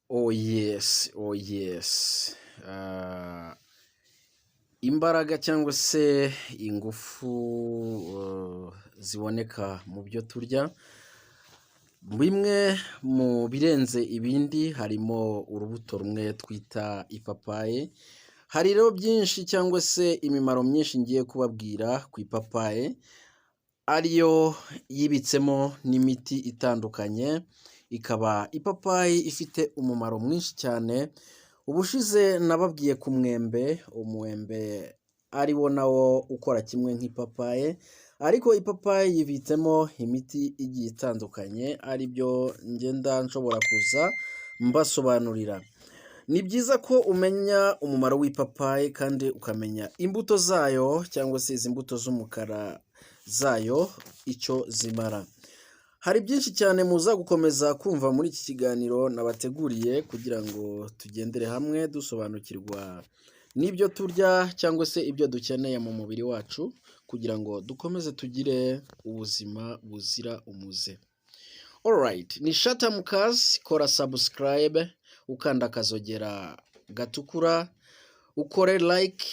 Oh yes, oh yes. Ah, imbaraga cyangwa se ingufu ziboneka mu byo turya, bimwe mu birenze ibindi harimo urubuto rumwe twita ipapayi. Hari rero byinshi cyangwa se imimaro myinshi ngiye kubabwira ku ipapayi, ariyo yibitsemo n'imiti itandukanye, ikaba ipapayi ifite umumaro mwinshi cyane. Ubushize nababwiye ku mwembe, umwembe ari wo nawo ukora kimwe nk'ipapayi, ariko ipapayi yibitsemo imiti igiye itandukanye, ari byo ngenda nshobora kuza mbasobanurira. Ni byiza ko umenya umumaro w'ipapayi kandi ukamenya imbuto zayo cyangwa se izi mbuto z'umukara zayo icyo zimara. Hari byinshi cyane muza gukomeza kumva muri iki kiganiro nabateguriye kugira ngo tugendere hamwe dusobanukirwa n'ibyo turya cyangwa se ibyo dukeneye mu mubiri wacu kugira ngo dukomeze tugire ubuzima buzira umuze. Alright, ni Shata Mukazi, kora subscribe, ukanda akazogera gatukura, ukore like,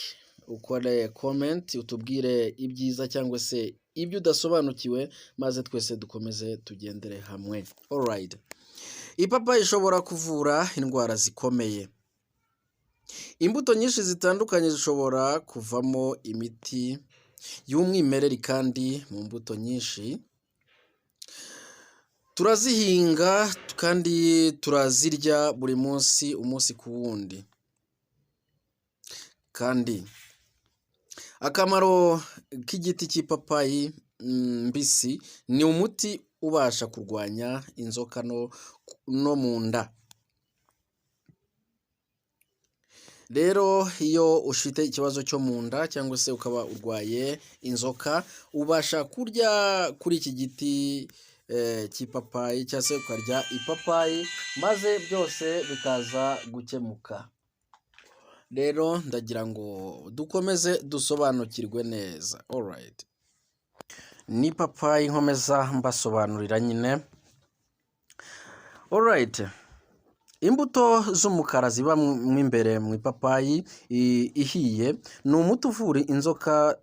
ukore comment, utubwire ibyiza cyangwa se ibyo udasobanukiwe, maze twese dukomeze tugendere hamwe. Alright. Ipapayi ishobora kuvura indwara zikomeye. Imbuto nyinshi zitandukanye zishobora kuvamo imiti y'umwimerere, kandi mu mbuto nyinshi turazihinga kandi turazirya buri munsi, umunsi ku wundi. Kandi akamaro k'igiti cy'ipapayi mbisi ni umuti ubasha kurwanya inzoka no mu nda. Rero iyo ufite ikibazo cyo mu nda cyangwa se ukaba urwaye inzoka, ubasha kurya kuri iki giti cy'ipapayi cyangwa se ukarya ipapayi, maze byose bikaza gukemuka. Rero ndagira ngo dukomeze dusobanukirwe neza. Alright. Ni ipapayi nkomeza mbasobanurira nyine. Alright. Imbuto z'umukara ziba mo imbere mu ipapayi ihiye ni umuti uvura inzoka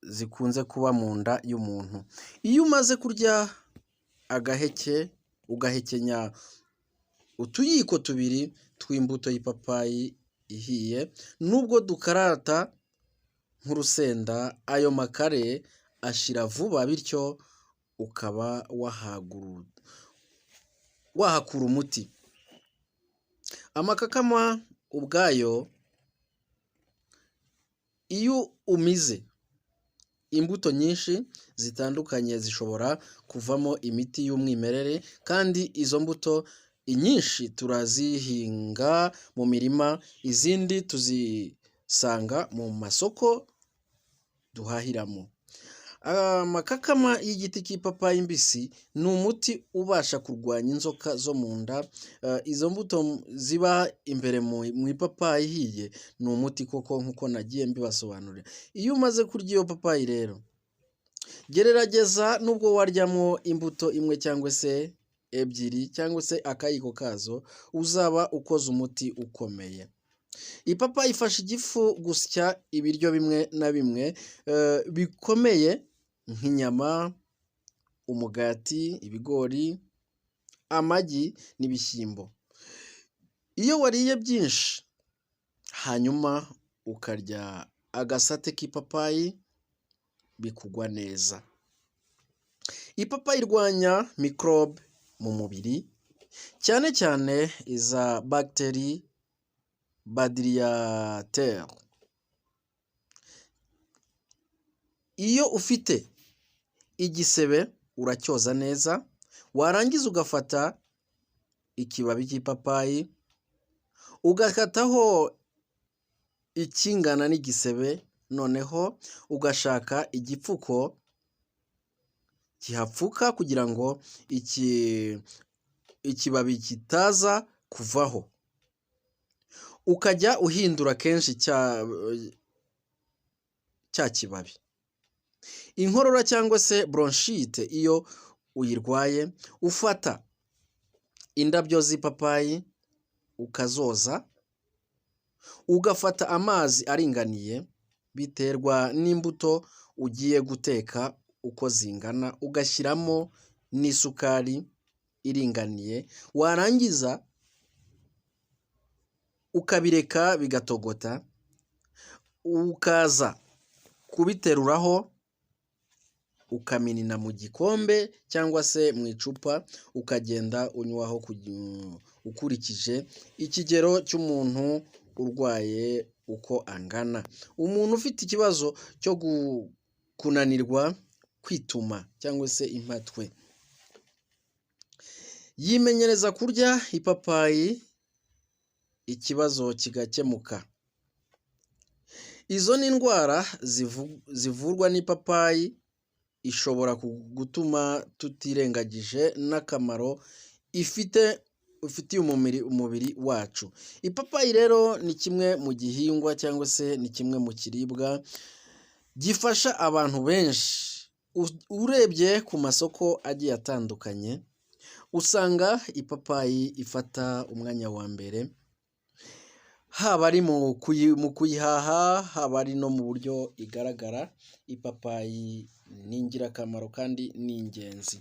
zikunze kuba mu nda y'umuntu. Iyo umaze kurya agaheke, ugahekenya utuyiko tubiri tw'imbuto y'ipapayi ihiye, nubwo dukarata nk'urusenda, ayo makare ashira vuba, bityo ukaba wahakura umuti. Amakakama ubwayo iyo umize imbuto nyinshi zitandukanye zishobora kuvamo imiti y'umwimerere, kandi izo mbuto inyinshi turazihinga mu mirima, izindi tuzisanga mu masoko duhahiramo. Amakakama y'igiti cy'ipapayi mbisi ni umuti ubasha kurwanya inzoka zo mu nda. Izo mbuto ziba imbere mu ipapayi ihiye ni umuti koko nk'uko nagiye mbibasobanurira. Iyo umaze kurya iyo papayi rero, gerageza nubwo waryamo imbuto imwe cyangwa se ebyiri cyangwa se akayiko kazo, uzaba ukoze umuti ukomeye. Ipapayi ifasha igifu gusya ibiryo bimwe na bimwe bikomeye nk'inyama, umugati, ibigori, amagi n'ibishyimbo. Iyo wariye byinshi hanyuma ukarya agasate k'ipapayi bikugwa neza. Ipapayi irwanya mikorobe mu mubiri, cyane cyane iza bagiteri badiriyatere. Iyo ufite igisebe uracyoza neza, warangiza ugafata ikibabi cy'ipapayi ugakataho ikingana n'igisebe, noneho ugashaka igipfuko gihapfuka kugira ngo ikibabi kitaza kuvaho, ukajya uhindura kenshi cya kibabi. Inkorora cyangwa se bronchite iyo uyirwaye, ufata indabyo z'ipapayi. ukazoza, ugafata amazi aringaniye, biterwa n'imbuto ugiye guteka uko zingana, ugashyiramo n'isukari iringaniye, warangiza ukabireka bigatogota, ukaza kubiteruraho ukaminina mu gikombe cyangwa se mu icupa, ukagenda unywaho ukurikije ikigero cy'umuntu urwaye uko angana. Umuntu ufite ikibazo cyo kunanirwa kwituma cyangwa se impatwe, yimenyereza kurya ipapayi, ikibazo kigakemuka. Izo ni indwara zivurwa n'ipapayi, ishobora gutuma tutirengagije n'akamaro ifite ufitiye umubiri wacu. Ipapayi rero ni kimwe mu gihingwa cyangwa se ni kimwe mu kiribwa gifasha abantu benshi. Urebye ku masoko agiye atandukanye, usanga ipapayi ifata umwanya wa mbere, haba ari mu kuyihaha, haba ari no mu buryo igaragara, ipapayi ni ingirakamaro kandi ni ingenzi.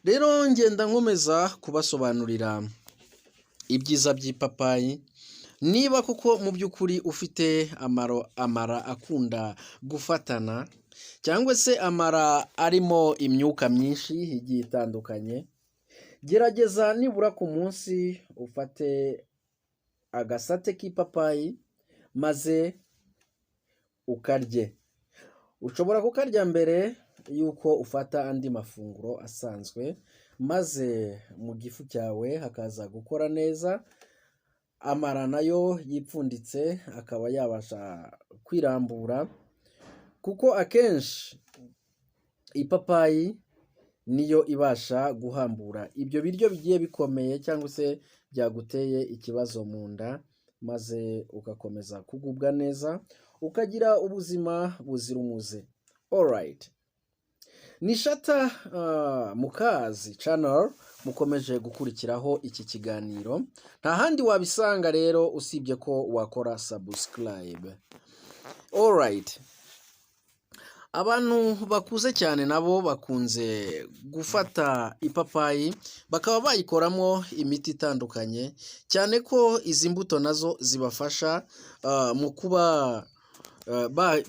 Rero ngenda nkomeza kubasobanurira ibyiza by'ipapayi, niba koko mu by'ukuri ufite amara akunda gufatana cyangwa se amara arimo imyuka myinshi igiye itandukanye, gerageza nibura ku munsi ufate agasate k'ipapayi maze ukarye. Ushobora kukarya mbere y'uko ufata andi mafunguro asanzwe, maze mu gifu cyawe hakaza gukora neza, amara nayo yipfunditse akaba yabasha kwirambura, kuko akenshi ipapayi niyo ibasha guhambura ibyo biryo bigiye bikomeye cyangwa se byaguteye ikibazo mu nda, maze ugakomeza kugubwa neza, ukagira ubuzima buzira umuze. Alright. Ni Shata Mukazi Channel mukomeje gukurikiraho iki kiganiro, nta handi wabisanga rero usibye ko wakora subscribe. Alright. Abantu bakuze cyane nabo bakunze gufata ipapayi bakaba bayikoramo imiti itandukanye, cyane ko izi mbuto nazo zibafasha mu kuba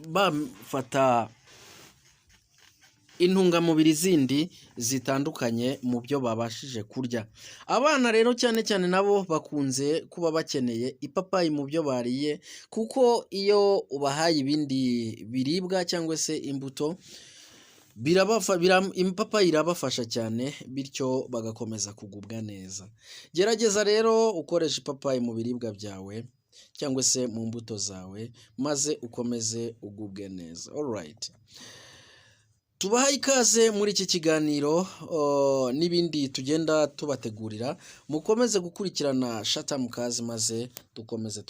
bafata intungamubiri zindi zitandukanye mu byo babashije kurya. Abana rero cyane cyane nabo bakunze kuba bakeneye ipapayi mu byo bariye, kuko iyo ubahaye ibindi biribwa cyangwa se imbuto, ipapayi irabafasha cyane, bityo bagakomeza kugubwa neza. Gerageza rero ukoresha ipapayi mu biribwa byawe cyangwa se mu mbuto zawe, maze ukomeze ugubwe neza. Alright. Tubahaye ikaze muri iki kiganiro n'ibindi tugenda tubategurira, mukomeze gukurikirana Shata Mukazi maze dukomeze.